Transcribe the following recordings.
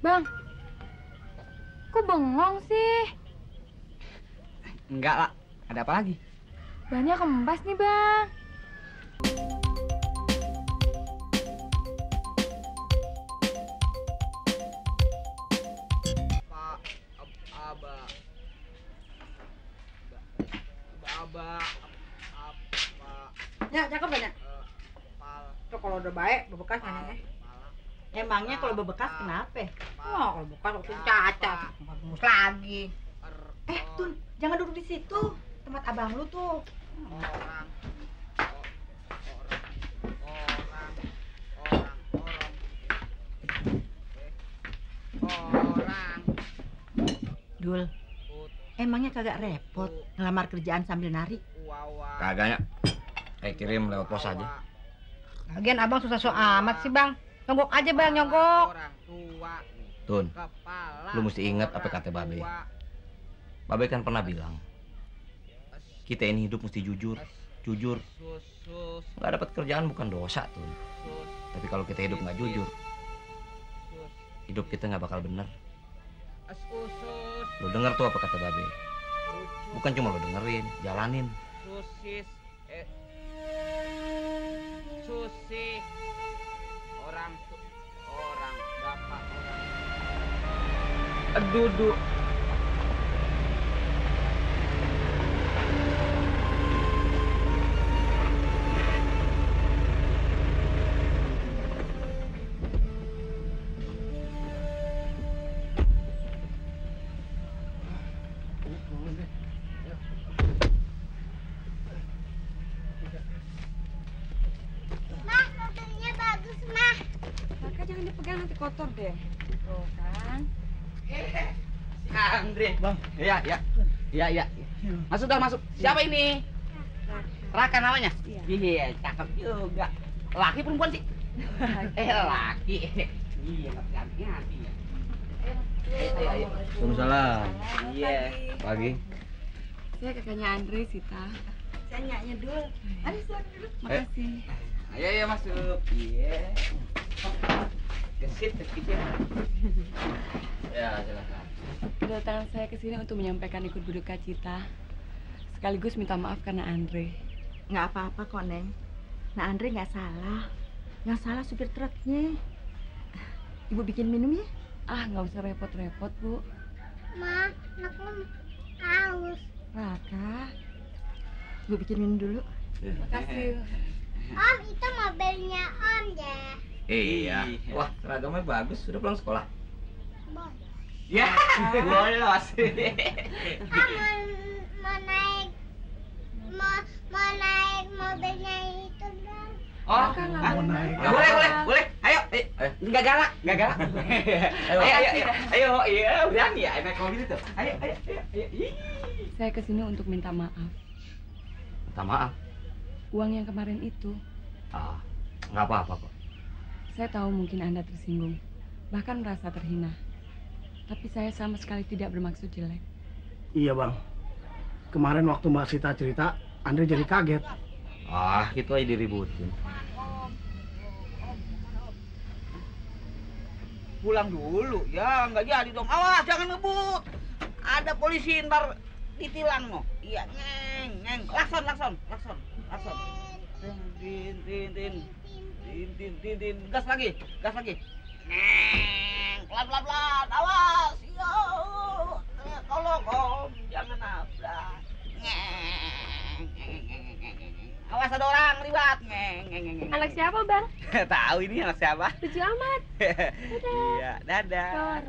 Bang, kok bengong sih? Enggak lah, ada apa lagi? Bannya kempes nih, Bang. Ya, cakep banyak. Tuh kalau udah baik, bebekas mana? Emangnya kalau bebekas kenapa? Oh, kalau bekas waktu cacat, bagus lagi. Tun, jangan duduk di situ. Tempat abang lu tuh. Dul, emangnya kagak repot ngelamar kerjaan sambil nari? Kagaknya. Kirim lewat pos aja. Lagian abang susah so amat sih, Bang. Nyogok aja, Bang, nyogok. Tun, lu mesti ingat apa kata Babe. Babe kan pernah bilang, kita ini hidup mesti jujur. Jujur. Nggak dapat kerjaan bukan dosa, Tun. Tapi kalau kita hidup nggak jujur, hidup kita nggak bakal bener. Lu denger tuh apa kata Babe. Bukan cuma lu dengerin, jalanin. Susi orang bapak orang. Duduk. Jangan dipegang, nanti kotor deh. Tuh kan. Andre. Bang. Iya. Masuk dah, masuk. Siapa ini? Raka namanya? Iya. Cakep juga. Laki perempuan sih? Laki. Iya, tapi hati ya. Ayo. Waalaikumsalam. Iya. Pagi. Saya kakaknya Andre, Sita. Saya nyaknya Dul. Ayo silakan dulu. Makasih. Ayo masuk. Iya. Gesit kecil. Ya, silakan. Kedatangan saya ke sini untuk menyampaikan ikut berduka cita. Sekaligus minta maaf karena Andre. Nggak apa-apa kok, Neng. Nah, Andre nggak salah. Yang salah supir truknya. Ibu bikin minum ya? Nggak usah repot-repot, Bu. Ma, aku haus. Raka. Ibu bikin minum dulu. Makasih. Om, itu mobilnya Om deh. Iya. Wah, seragamnya bagus. Sudah pulang sekolah? Boy. Ya, bolos. Om mau naik mobilnya itu dong. Oh, Mau naik. Boleh. Ayo. Enggak galak. Ayo. Iya, berani ya naik mobil itu. Ayo. Saya ke sini untuk minta maaf. Minta maaf. Uang yang kemarin itu, Nggak apa-apa kok. saya tahu mungkin Anda tersinggung, bahkan merasa terhina. Tapi saya sama sekali tidak bermaksud jelek. Iya, Bang. Kemarin waktu Mbak Sita cerita, Andre jadi kaget. Gitu aja diributin. Pulang dulu. Ya, enggak jadi dong. Awas, jangan ngebut. Ada polisi ntar ditilang no. Iya, ngeng. Lakson. Tin. Gas lagi. Ngeng. Pelan. Awas. Yo. Tolong, Om. Jangan nabrak. Ngeng. Awas ada orang libat. Ngeng. Anak siapa, Bang? Tahu ini anak siapa? Lucu amat. Iya, dadah. Dor.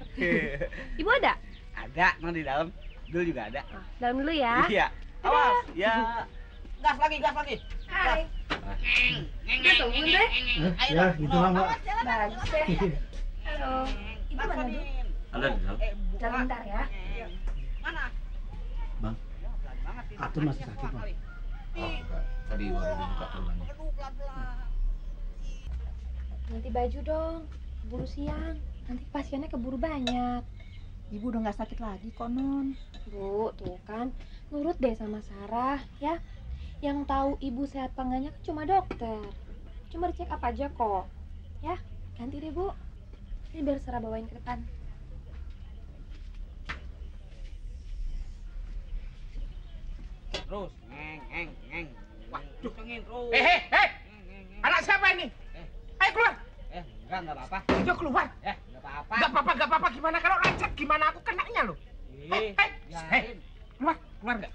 Ibu ada? Ada, no di dalam. Dul juga ada. Dalam dulu ya. Iya. Awas, ya. Gas lagi. Hai. Dia tungguin deh. Ya, gitu lah, Mbak. Bagus deh. Halo. Ibu mana, Bu? Ada di dalam. Dalam bentar ya. Mana? Bang, Atun masih sakit, Bang. Enggak. Tadi baru dibuka gerbangnya. Ganti baju dong. Keburu siang. Nanti pasiennya keburu banyak. Ibu udah nggak sakit lagi kok, Non. Bu, tuh kan. Nurut deh sama Sarah, ya. Yang tahu ibu sehat apa enggaknya kan cuma dokter. Cuma dicek apa aja kok. Ya, ganti deh, Bu. Ini biar Sarah bawain ke depan. terus. Ngeng. Wah, kencengin terus. Anak siapa ini? Ayo keluar. Enggak apa-apa. Ayo keluar. Enggak apa-apa. Enggak apa-apa. Gimana kalau lecet? Gimana aku kenanya lo? Keluar enggak?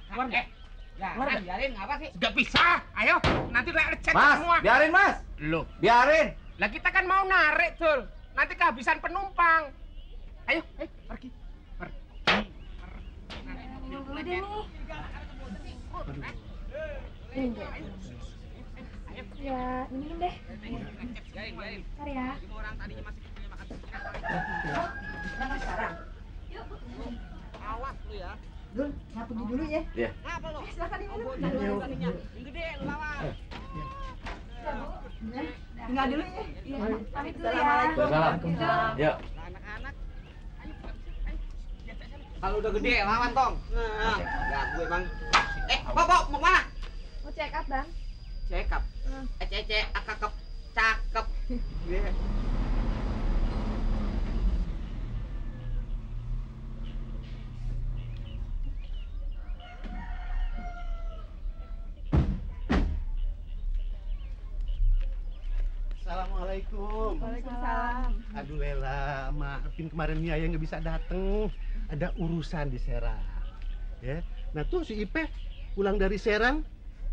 Biarin ngapa sih? Enggak bisa. Ayo, nanti lecet Mas, semua. biarin mas. Loh, Biarin. lah kita kan mau narik, Dul. Nanti kehabisan penumpang. Ayo, pergi. Ya, ini deh. Biarin. Ntar ya. 5 orang tadinya masih punya makan. Awas lu ya. Dul, saya pergi dulu ya. Iya. Apa lu? Silakan diminum. Yang gede lu lawan. Tinggal dulu ya. Iya. Pamit dulu ya. Waalaikumsalam. Yuk. Anak-anak. Kalau udah gede lawan tong. Nah, ya gue bang. Bapak mau kemana? Mau check up, Bang. Cekap. Akakep, cakep. Assalamualaikum. Waalaikumsalam. Aduh Lela, maafin kemarin Nia yang nggak bisa dateng. Ada urusan di Serang. Ya. Nah tuh si Ipe pulang dari Serang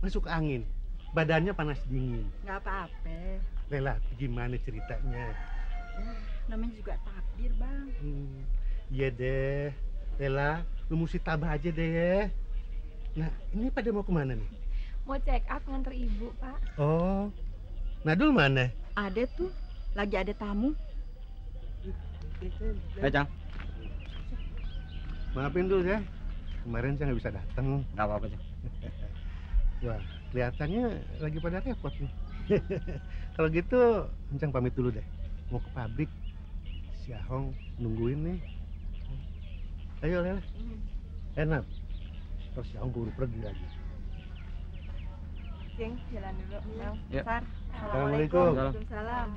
masuk angin. Badannya panas dingin. Nggak apa-apa. Lela, gimana ceritanya? Namanya juga takdir, Bang. Iya deh. Lela, lu mesti tabah aja deh ya. Nah, ini pada mau kemana nih? Mau check up nganter ibu, Pak. Oh, Nadul mana? Ada tuh, lagi ada tamu. Cang. Maafin dulu ya. Kemarin saya nggak bisa datang. Nggak apa-apa, Cang. Wah, kelihatannya lagi pada repot nih. Kalau gitu, Encang pamit dulu deh. Mau ke pabrik. Si Ahong nungguin nih. Ayo, Lela. Enak. Terus si Ahong buru pergi lagi. Cing, jalan dulu. Ya. Sar. Assalamualaikum. Waalaikumsalam.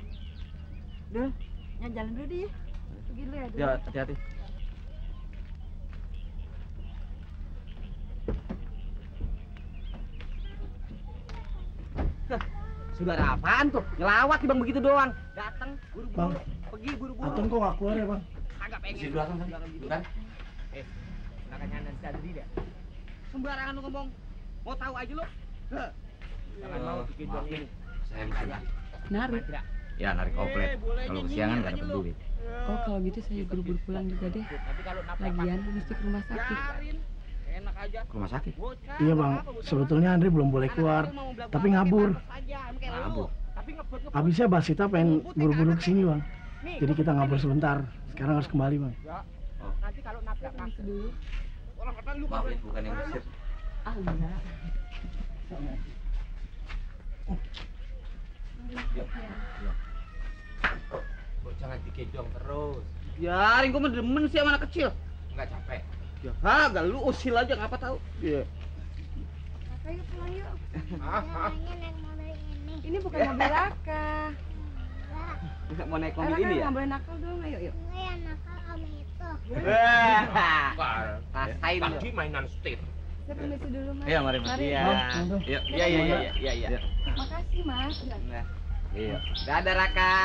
Dul, jalan dulu deh. Pergi dulu ya, Dul. Ya, hati-hati. Saudara apaan tuh? Ngelawak bang begitu doang. Datang, Bang. buru-buru, pergi buru-buru. Atun kok nggak keluar ya, Bang? Agak pengen. Di belakang kan? Belakang gitu. Bukan? Belakang nyandan sadri deh. Sembarangan lu ngomong. Mau tahu aja lu? Jangan mau bikin dong ini. Saya bisa. Narik. Ya, narik oplet. Kalau kesiangan nggak dapat duit. Oh, kalau gitu saya buru-buru pulang juga deh. Nanti kalau Lagian mesti ke rumah sakit. biarin. Enak aja. Ke rumah sakit. Bocah, Iya, Bang. apa, bocah. Sebetulnya Andre belum boleh keluar. Anak-anak mau belak-belak Tapi ngabur. pakai pampers aja, kayak lu. Ngabur. Tapi ngebut-ngebut. Habisnya Basita pengen buru-buru kesini, Bang. Nih, Jadi kita ngabur sebentar. Sekarang harus kembali, Bang. nanti kalau nabrak Permisi dulu. orang kata lu Maaf, ya, bukan yang Mesir. Ah, enggak. Kok jangan digendong terus. biarin gua mah demen sih sama anak kecil. Enggak capek. Ya kagak lu usil aja ngapa tahu. Iya. Ayo pulang yuk. Namanya naik mobil ini. Ini bukan mobil Raka. Mau naik mobil Raka ini ya? nggak boleh nakal dong, ayo yuk. Enggak ya nakal sama itu. Rasain lu. Tadi mainan setir. Saya permisi dulu, Mas. Iya, mari, Mas. Iya. Iya. Iya. Makasih, Mas. Nah, Iya. dadah Raka.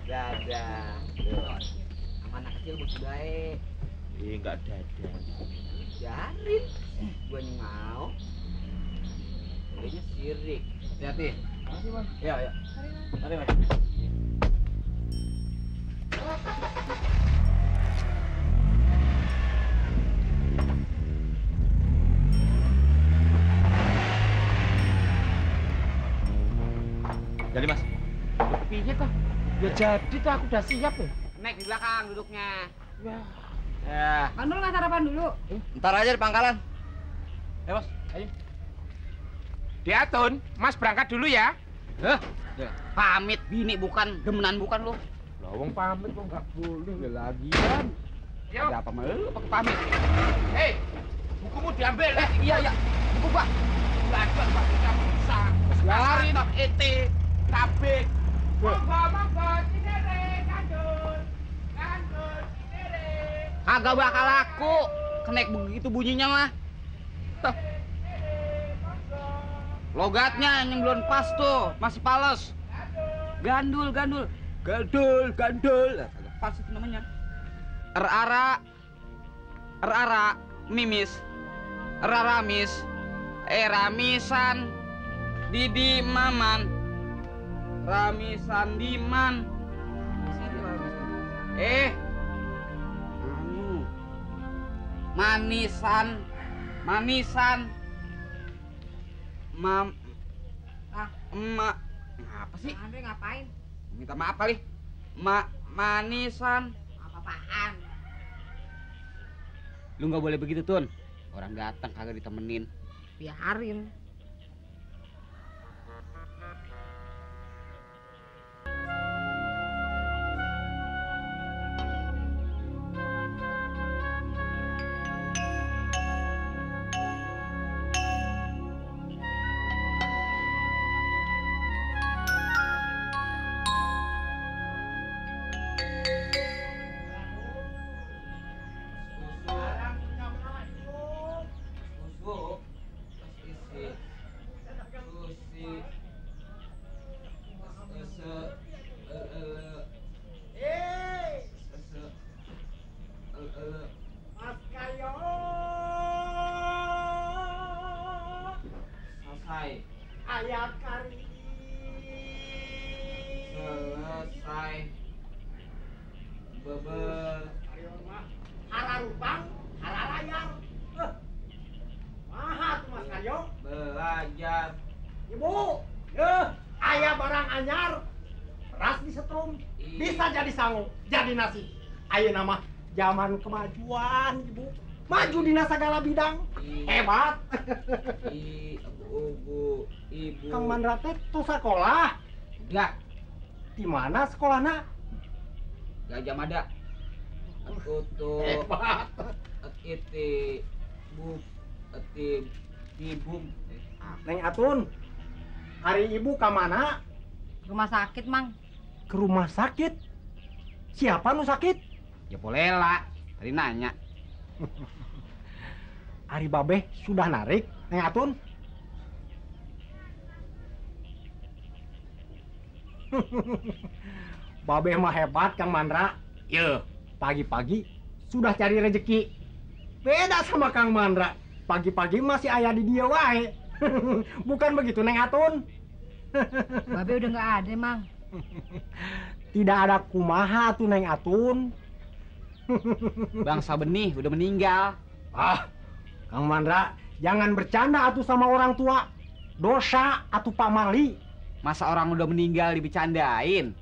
Dadah. Tuh. Sama anak kecil bos baik. Enggak dadah. Biarin. Gua nih mau. Kayaknya sirik. Hati-hati. Makasih, Bang. Iya, iya. Mari, Mas. Jadi, Mas. Piye toh? Ya jadi tuh aku udah siap ya. Naik di belakang duduknya. Ya. Ya. Mandul nggak sarapan dulu? Ntar aja di pangkalan. Ya, Mas. Ayo. Diatun, Mas berangkat dulu ya. Hah? Pamit bini bukan, demenan bukan lu. Lah wong pamit kok enggak boleh ya lagian. Ada apa sama lu pakai pamit? Hei, bukumu diambil. Iya. Buku gua. Enggak ada Pak, kita bisa. Biarin. Tok ete, kabeh. Monggo, cinere, kandun. Kandun, cinere. Kagak bakal laku. Kenek begitu bunyinya mah. Tuh. Logatnya yang belum pas tuh, masih pales. Gandul. Gandul. Pas itu namanya. Rara, mimis. Raramis. Ramisan. Didi Maman. Ramisan Diman. Manisan. Emak. Apa sih? Andre ngapain? Minta maaf kali. Manisan. Apa-apaan? Lu nggak boleh begitu, Tun. Orang datang kagak ditemenin. Biarin. Ayat kari selesai bebel hararupang hararayang maha tuh Mas Karyo belajar ibu ayah barang anyar beras disetrum bisa jadi sangu jadi nasi ayo nama zaman kemajuan ibu maju di segala bidang hebat ibu Kang Mandra teh tuh sekolah enggak di mana sekolahnya Gajah Mada tutup hebat iti bum Neng Atun hari ibu ke mana Rumah sakit, Mang. ke rumah sakit siapa nu sakit ya Polela tadi nanya Ari Babeh sudah narik Neng Atun Babeh mah hebat Kang Mandra. ya Pagi-pagi sudah cari rezeki. Beda sama Kang Mandra. Pagi-pagi masih ayah di dia wae. Bukan begitu Neng Atun? Babe udah nggak ada, Mang. Tidak ada kumaha tuh Neng Atun. bangsa benih udah meninggal. Kang Mandra, jangan bercanda atuh sama orang tua. Dosa atuh pamali. Masa orang udah meninggal dibecandain?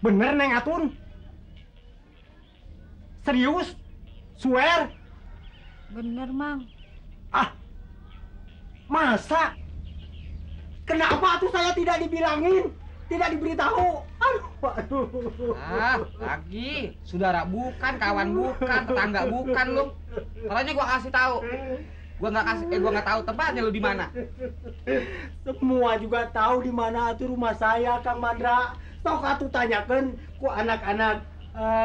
Bener Neng Atun? Serius? Swear? Bener, Mang. Masa? Kenapa tuh saya tidak dibilangin? Tidak diberitahu? Aduh. Lagi saudara bukan, kawan bukan, tetangga bukan lu. Caranya gua kasih tahu. Gua nggak tahu tempatnya lu di mana. Semua juga tahu di mana tuh rumah saya, Kang Mandra. Sok atuh tanyakan ku anak-anak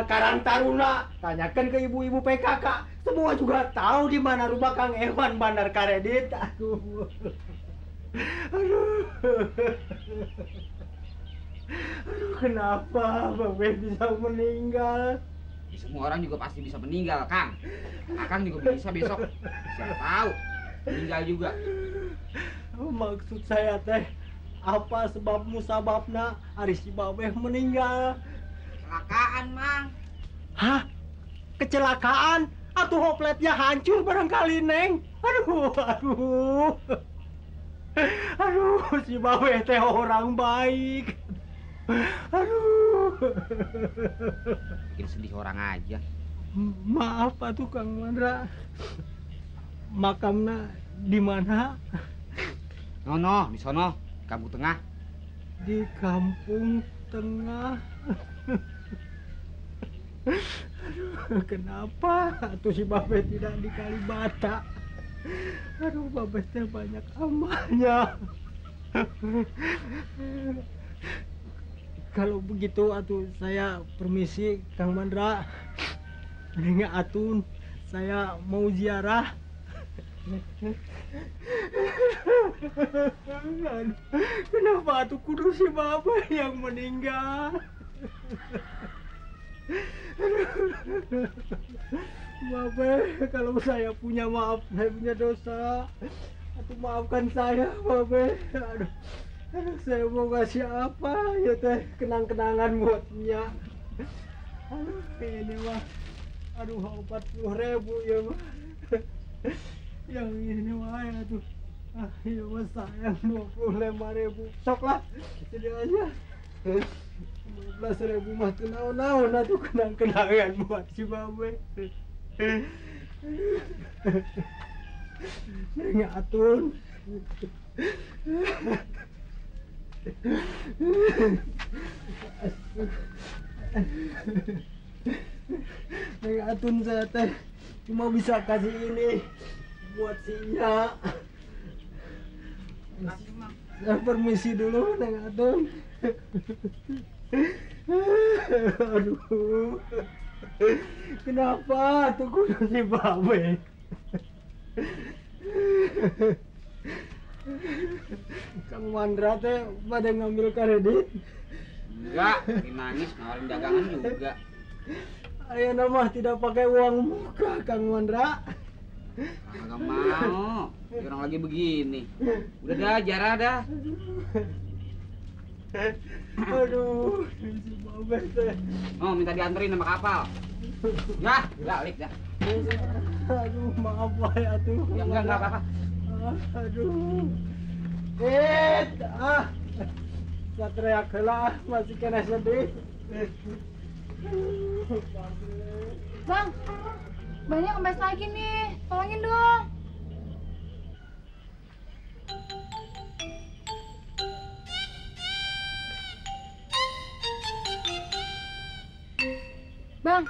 Karang Taruna, tanyakan ke ibu-ibu PKK. Semua juga tahu di mana rumah Kang Ewan Bandar Karedit. Aduh. Aduh, kenapa Babe bisa meninggal? Ya, semua orang juga pasti bisa meninggal, Kang. Akang juga bisa besok. Siapa tahu meninggal juga. Maksud saya teh apa sebab musababna ari si Babeh meninggal? Kecelakaan, Mang. Hah? Kecelakaan? Atuh hopletnya hancur barangkali, Neng. Aduh. Aduh, si Babeh teh orang baik. Aduh. Bikin sedih orang aja. Maaf atuh Kang Mandra. Makamna di mana? Nono, di sono, Kampung Tengah. Di Kampung Tengah. Aduh, kenapa atuh si Babeh tidak di Kalibata? Aduh, Babeh teh banyak amalnya. Kalau begitu atuh saya permisi Kang Mandra. Neng Atun, saya mau ziarah. Aduh, kenapa tuh kudu si Bapak yang meninggal? Bapak, kalau saya punya maaf, saya punya dosa. Aduh, maafkan saya, Bapak. Aduh, saya mau kasih apa ya teh kenang-kenangan buatnya. Aduh, ini mah, aduh 40.000 ya mah. Yang ini mah ya tuh, ya mah sayang 25.000. Sok lah, jadi aja. 15.000 mah tuh naon-naon atuh kenang-kenangan buat si Babe. Neng Atun. Neng Atun saya teh cuma bisa kasih ini buat si Nya. Saya permisi dulu Neng Atun. Aduh, kenapa tuh kudu si Babe? Kang Mandra teh pada ngambil kredit? Enggak, lagi nangis nawarin dagangan juga. Ayo nama tidak pakai uang muka Kang Mandra. Kagak mau, orang lagi begini. Udah dah, jarah dah. Aduh, si Babe teh. Oh, minta dianterin sama kapal. Ya, balik dah. Aduh, maaf ya tuh. Ya enggak apa-apa. Aduh. Saya teriak heula masih kena sedih. Bang, banyak kempes lagi nih. Tolongin dong. Bang,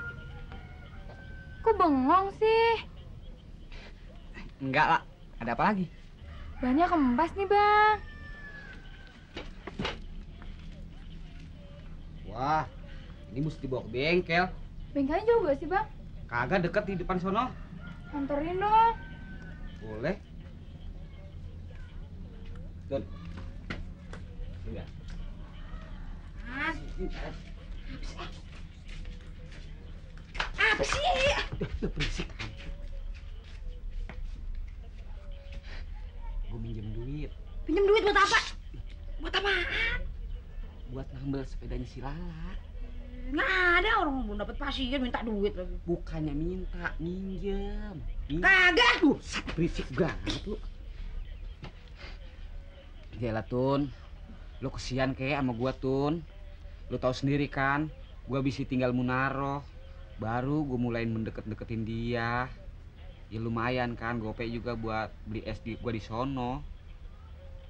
kok bengong sih? Enggak lah, ada apa lagi? Banyak kempes nih, Bang. Wah, ini mesti dibawa ke bengkel. Bengkelnya jauh gak sih, Bang? Kagak, deket di depan sono. Anterin dong. Boleh. Don. Enggak. Apa sih? Udah berisik. Gue minjem duit. Pinjam duit buat apa? Buat apaan? Buat ngambil sepedanya si Lala. Nggak ada orang belum dapat pasien minta duit lagi. Bukannya minta, minjem. Kagak. Berisik banget lu. Yalah Tun, lu kesian kayak sama gua Tun. Lu tahu sendiri kan, gua bisa tinggal Munaroh. Baru gua mulain mendeketin dia. Ya lumayan kan, gope juga buat beli es di gua di sono.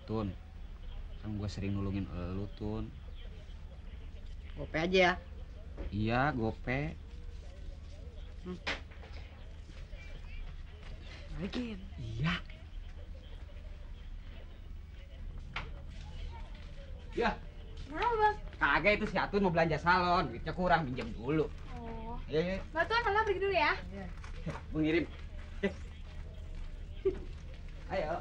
Tun, kan gua sering nulungin elu Tun. Gope aja ya. Iya, gope. Balikin. Iya. Ya. Kenapa, Bang? Kagak itu si Atun mau belanja salon, duitnya kurang, pinjam dulu. Oh. Ayo, Mbak Tuan, Lala pergi dulu ya. mengirim. Ayo.